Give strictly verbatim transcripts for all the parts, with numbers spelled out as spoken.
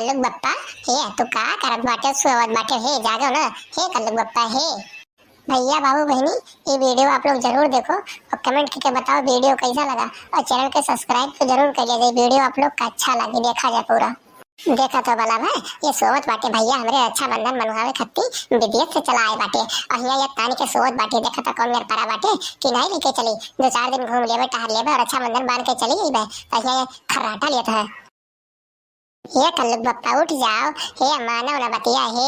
कल्लुक बप्पा, हे, तू का करत बाटे, सोवत बाटे, हे, जागो ना, हे कल्लुक बप्पा, हे। भैया, बाबू, बहिनी, ये video आप लोग जरूर देखो और comment करके बताओ video कैसा लगा, और channel के subscribe तो जरूर कर लिया जाए। Video आप लोग का अच्छा लगे, देखा जाए पूरा। देखा तो बला भाई, ये सोवत बाटे भैया, हमरे रक्षाबंधन मनवावे खातिर विदेश से चला आए बाटे, और हियाँ ये तानी के सोवत बाटे। देखा तो कौन मेर परा बाटे कि नहीं लेके चली, दो चार दिन घूम लेबे, टहर लेबे और रक्षाबंधन बांध के चली जइबे, तो हियाँ ये खर्राटा लेत है। हे कल्लुक बप्पा, उठ जाओ, हे मानो ना बतिया, हे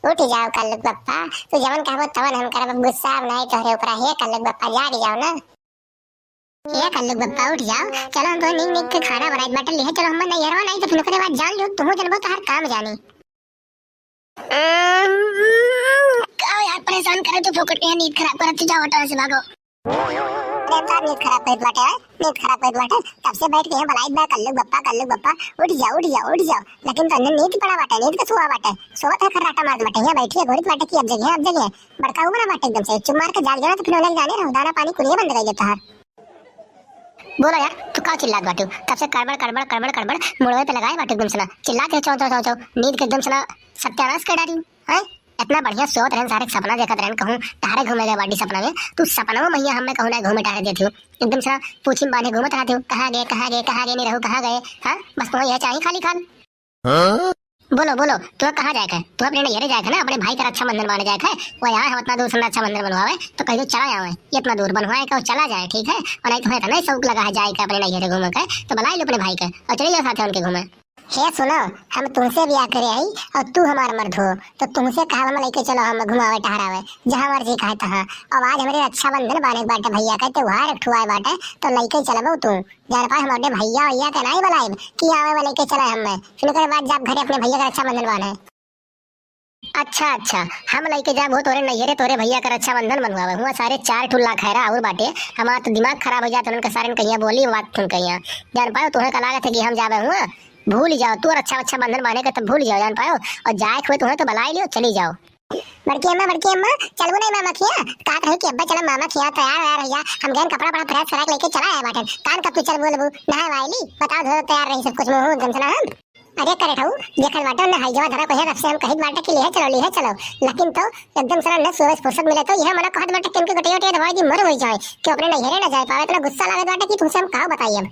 उठ जाओ कल्लुक बप्पा, तू जवन कहबो तवन हम करब, अब गुस्सा अब नहीं तोहरे ऊपरा, हे कल्लुक बप्पा, जाग जाओ ना। हे कल्लुक बप्पा, उठ जाओ, चलो हम तो नीक नीक के खाना बनाई बाटे, लिहे चलो हम नैहरवा, नहीं तो फिर ओकरे बाद जान जो, तुहू जनबो तोहार काम जानी। अम्म, का यार, परेशान करे तू, फोकट के नींद खराब करत तू, जाओ हटो से, भागो। अरे का नींद खराब कइल बाटे, हैं? नींद खराब कइल बाटे, तब से बैठ के यहाँ बलाइत बा, "कल्लुक बप्पा, कल्लुक बप्पा, उठ जाओ, उठ जाओ, उठ जाओ।" लेकिन तो नींद पड़ा बाटे, नींद के सोवा बाटे, सोवत है खर्राटा मारत बाटे, यहाँ बैठी है, घोरित बाटे कि अब जगे, अब जगे। बड़का उमरा बाटे एकदम से, चुप मार के जाग जाना तो फिर उन्हें जाने रहो, दाना पानी कुलिए बंद कर देता है। बोला यार, तू का चिल्लात बाटे? तब से कड़बड़, कड़बड़, कड़बड़, कड़बड़, मुड़वे पे लगाए बाटे एकदम से ना, चिल्लात है चौ, चौ, चौ, चौ, नींद के एकदम से ना सत्यानाश कर डाली, हैं? इतना बढ़िया सोत रहन, सारे सपना देखत रहन, कहूँ टहरे घूमे गए बाटी सपना में। तू सपनवा में हियाँ हमें कहूँ ना घूमे टहरे देती हो। एकदम से पूछी में बांधे घूमत रहती हो। कहाँ गए, कहाँ गए, कहाँ गए, नहीं रहू, कहाँ गए? हाँ, बस तुम्हें यह चाहिए खाली खाल। हाँ? बोलो, बोलो, तुम्हें कहाँ जाए के? तुम्हें अपने नैहरे जाए के ना, अपने भाई का रक्षाबंधन बांधे जाए के। वो यहाँ हम इतना दूर से रक्षाबंधन बनवावे, तो कह दो चला जावे। ये इतना दूर बनवाए का, चला जाए, ठीक है? और नहीं तुम्हें इतना ही शौक लगा है जाए के अपने नैहरे घूमे के, तो बुला लो अपने भाई के और चले जाओ साथ उनके घूमे। हे सुनो, हम तुमसे ब्याह करे आई और तू हमार मर्द हो, तो तुमसे कहा हम लेके चलो, हम घुमावे टहरावे, जहाँ मर्जी कहे तहाँ। अब आज हमरे रक्षाबंधन बाने के बाटे, भैया के त्योहार एक ठुआए बाटे, तो लेके चलबो तू। जान पाए हम अपने भैया, भैया के नहीं बुलाइब कि आवे वाले लेके चले हमें, फिर ओकरे बाद जाब घरे अपने भैया के रक्षाबंधन बाने। अच्छा, अच्छा, हम लेके जाब हो तोरे नैहरे, तोरे भैया के रक्षाबंधन बनवावे। हुआ सारे चार ठुल्ला खैरा और बाटे, हमार तो दिमाग खराब हो जात, उनके सारे कहिया बोली बात सुन कहिया। जान पाओ, तुम्हें का लागत है कि हम जावे हुआ? भूल जाओ, तू और अच्छा, अच्छा बंधन बांधे के तब भूल जाओ, जान पाओ। और जाए के हुए तुम्हें तो बुलाई लियो, चली जाओ। बड़की अम्मा, बड़की अम्मा, चलबू नहीं मामा खिया? कहत रही कि अब्बा चला मामा खिया, तैयार वैयार हो जा, हम गए कपड़ा पड़ा fresh करा के लेके चला आए बाटे। कान कब तू चलबू लेबू? नहाए वाइली, बताओ धो तैयार रही सब कुछ, मुँह गमछना हम। अरे करे ठऊ, देखत बाटे ना, हई जवा धरा कहिया, तब से हम कहित बाटे कि लिहे चलो, लिहे चलो, लेकिन तो एकदम से ना सुबह फुर्सत मिले तो यह मना कहत बाटे कि इनके गटिया, गटिया दबाई दी, मर होई जाए, कि अपने नैहरे ना जाए पावे, इतना गुस्सा लागत बाटे कि तुमसे हम का बताई अब।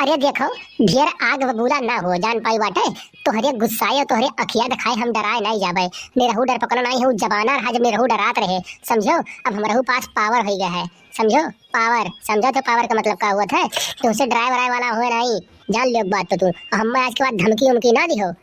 अरे देखो, ढेर आग बबूला ना हो, जान पाई बाटे, तोहरे गुस्साए, तोहरे अखिया दिखाए हम डराए नहीं जाबे। निरहू डर पकड़ नहीं हो, जमाना रहा जब निरहू डरात रहे, समझो? अब हमरहू पास power हो गया है, समझो? Power, समझो तो power का मतलब का हुआ था? तुमसे डराए वराए वाला हुए नहीं, जान लियो बात तो तू। हम आज के बाद धमकी उमकी ना दिहो।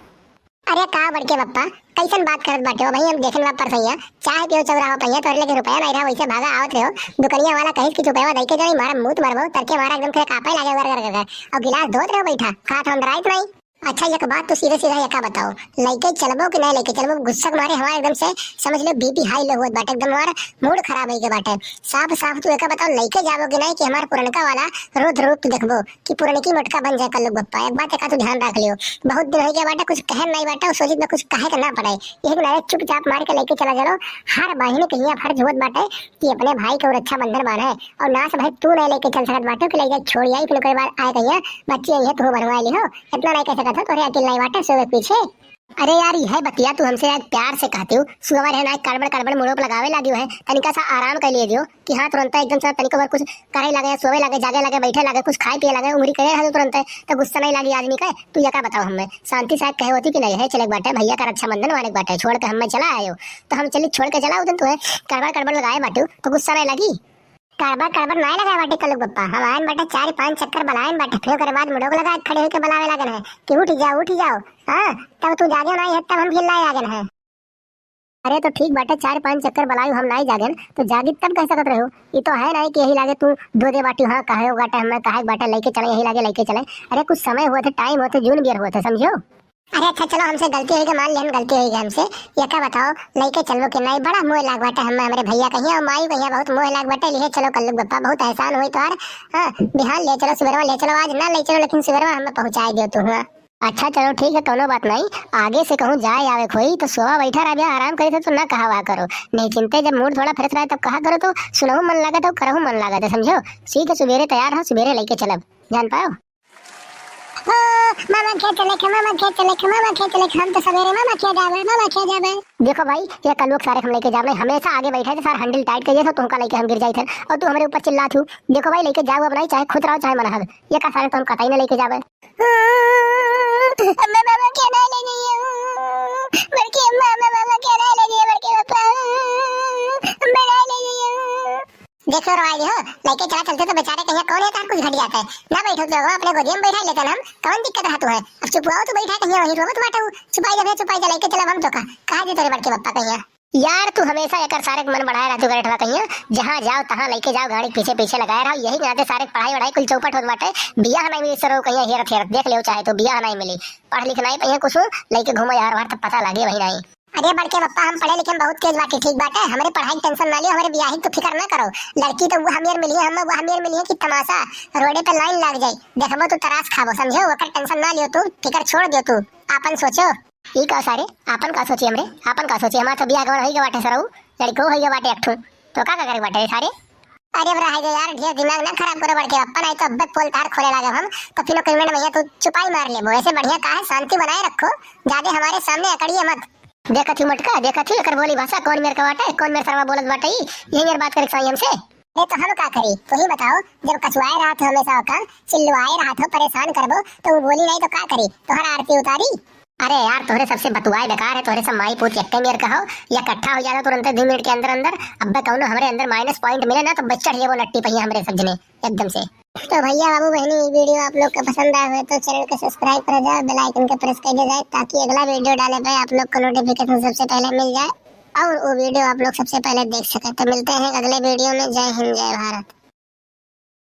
अरे का बड़के बप्पा, कैसन बात करत बाटे हो भाई? हम देखन बा परसैया, चाय पियो चौराहा पहिया, तोरे लगे रुपया नहीं रहा, वैसे भागा आवत रहो। दुकनिया वाला कहिस कि रुपया दई के जाई, मारा मूत मरबो, तरके मारा एकदम से कापे लागे गर, गर, गर, गर। और गिलास धोत रहो बैठा, खात हम डराइत नहीं। अच्छा, एक बात तो सीधे सीधा एका बताओ, लइके चलबो कि नहीं लइके चलबो? गुस्सा के मारे हमारे एकदम से समझ लो B P high low होत बाटे, एकदम हमारा mood खराब होई के बाटे। साफ साफ तू एका बताओ, लइके जाबो कि नहीं कि हमार पुरनका वाला रुद्र रूप तू देखबो? कि पुरनकी मोटका बन जाए कल्लू बप्पा। एक बात एका तू ध्यान रख लियो, बहुत दिन हो गया बाटे, कुछ कहन नहीं बाटे, और सोचित में कुछ कहे के ना पड़े, यही के नारे चुपचाप मार के लेके चला चलो। हर बहिन के हियाँ फर्ज होत बाटे कि अपने भाई के रक्षाबंधन बांधे, और ना से भाई तू नहीं लेके चल सकत बाटे कि ले जाए छोड़ आई, फिर ओकरे बाद आए कहिया बच्ची आई है तू बनवा ली हो, इतना नहीं कह सकत हो, तोरे अकिल नहीं बाटे सोवे के पीछे। अरे यार, यह बतिया तू हमसे आज प्यार से कहती हो, सुबह रहना कड़बड़ कड़बड़ मुड़ो पे लगावे लागी है, तनिका सा आराम कर लिए दियो। कि हाँ, तुरंत एकदम से तनिको भर कुछ करे लगे, सोवे लगे, जागे लगे, बैठे लगे, कुछ खाए पिए लगे, उंगरी करे रहे तुरंत, तो गुस्सा नहीं लागी आदमी का। तू ये का बताओ हमें, शांति से कहे होती कि नहीं है, चले के बाटे, भैया का रक्षाबंधन वाले के बाटे, छोड़ के हमें चला आयो, तो हम चली छोड़ के चला उधर, तू है कड़बड़ कड़बड़ लगाए बाटू, तो गुस्सा नहीं लगी। कड़बड़ कड़बड़ नहीं लगाए बाटे कल्लू बप्पा, हम आयन बाटे चार पांच चक्कर बलायन बाटे, फिर ओकरे बाद मुड़ोक लगा के खड़े होके बलावे लागन है कि उठ जाओ, उठ जाओ। हाँ, तब तू जागे नहीं है, तब हम फिर लाए आगन है। अरे तो ठीक बाटे, चार पांच चक्कर बलायु हम नाई जागेन, तो जागी तब कह सकत रहो। ई तो है नहीं कि यही लागे तू दो दे बाटी, हाँ, कहे बाटे, हमें कहे बाटे, लेके चले, यही लागे लेके चले। अरे कुछ समय हुआ थे, time हुआ थे, जून बियर हुआ थे, समझो। अरे अच्छा चलो, हमसे गलती होई गई, मान लिहन गलती होई गई हमसे। ये का बताओ, लेके चलबो कि नहीं? बड़ा मोह लाग बाटे हमें, हमरे भैया कहिया और माई कहिया बहुत मोह लाग बाटे, लिहे चलो कल्लू बप्पा, बहुत एहसान होई तोहार। हाँ, बिहान ले चलो, सुबेरवा ले चलो, आज ना ले चलो, लेकिन सुबेरवा हमें पहुँचाए दियो तू, हाँ। अच्छा चलो ठीक है, कोनो बात नहीं। आगे से कहूँ जाए आवे खोई तो सोवा बैठा रह गया, आराम करे थे तो ना कहा वहा करो। नहीं चिंते, जब mood थोड़ा fresh रहे तब कहा करो, तो सुनहु मन लागत है, करहु मन लागत है, समझो? ठीक है, सुबेरे तैयार हो, सुबेरे लेके चलब, जान पाओ। हो, मामा खेत चले खे, मामा खेत चले खे, मामा खेत चले खे, हम तो सवेरे मामा खेत जाबे, मामा खेत जाबे। देखो भाई, ये कलुआ के सारे हम लेके जाबे, हमेशा आगे बैठे थे, सार handle tight करिए थे, तुमका लेके हम गिर जाई थे, और तू हमरे ऊपर चिल्लात हूँ। देखो भाई, लेके जाओ अब नहीं, चाहे खुद रहो, चाहे मन हग, ये का सारे तो हम कतई ना लेके जाबे। अम्मा, मामा के ना ले जाइए, बड़की अम्मा, अम्मा, मामा के ना ले जाइए, बड़के पापा, अम्मा ना ले जाइए। देखो रे भाई हो, लइके चला चलते तो बेचारे कहिया कौन है तार कुछ घट जाता है। ना बैठो तो अपने गोदिया में बैठा लेते ना हम, कौन दिक्कत रहतू है। अब चुपवाओ तो बैठा कहिया वहीं रोवत बाटे, छुपाई जा भैया, छुपाई जा, लइके चला हम तो का, कहा दे तोरे बड़के पप्पा कहिया। यार तू हमेशा एकर सारे के मन बढ़ाए रहतू करे ठवा कहिया, जहाँ जाओ तहाँ लइके जाओ गाड़ी के पीछे पीछे लगाए रहो, यही के नाते सारे के पढ़ाई वढ़ाई कुल चौपट होत बाटे। बियाह नहीं मिली सरो कहिया हेरत हेरत, देख लेओ चाहे तो बियाह नहीं मिली, पढ़ लिख नहीं पाइए कुछ, लइके घूमो यार भर तब पता लागे वही नहीं। अरे बड़के पप्पा, हम पढ़े लिखे में बहुत तेज बाटे, ठीक बाटे, हमरे पढ़ाई के tension ना लियो, हमरे बियाही के तो फिकर ना करो। लड़की तो वो हमेर मिली है, हम वो हमेर मिली है कि तमाशा, रोडे पे line लाग जाई, देखबो तू तरास खाबो, समझो? ओकर tension ना लियो तू, फिकर छोड़ दियो तू, आपन सोचो। ई का सारे, आपन का सोची हमरे, आपन का सोची, हमार तो बियाह गवन होई गए बाटे सरऊ, लड़को होई गए बाटे एक ठो, तो का का करे बाटे रे सारे? अरे अब रह गए यार, ढेर दिमाग ना खराब करो बड़के पप्पा, नहीं तो अब्बे पोल तार खोले लागे हम, तो फिर ओकर में भैया तू चुपाई मार लेबो। ऐसे बढ़िया का है, शांति बनाए रखो, ज्यादा हमारे सामने अकड़िए मत। देखत ही मोटका, देखत ही एकर बोली भाषा, कौन मेर का बाटे, कौन मेर सरवा बोलत बाटे ई, यही मेर बात करे के साई हमसे। अरे तो हम का करी, तू ही बताओ, जब कचुआए रहत हो हमेशा ओका, चिल्लुआए रहत हो, परेशान करबो, तो वो बोली नहीं तो का करी, तोहर आरती उतारी? अरे यार, तोहरे सबसे बतुआए बेकार है, तोहरे सब माई पूत एक्के मेर का हो, या इकट्ठा हो जाता तुरंते दो मिनट के अंदर अंदर। अब्बे कौनो हमरे अंदर minus point मिले ना, तो बस चढ़ जाबो नट्टी पहिया हमरे सब जने एकदम से। तो भैया, बाबू, बहनी, ये video आप लोग का पसंद आया हो तो channel का subscribe कर जाओ, bell icon का press कर दिया जाए, ताकि अगला video डाले पे आप लोग को notification सबसे पहले मिल जाए और वो video आप लोग सबसे पहले देख सके। तो मिलते हैं अगले video में। जय हिंद, जय भारत।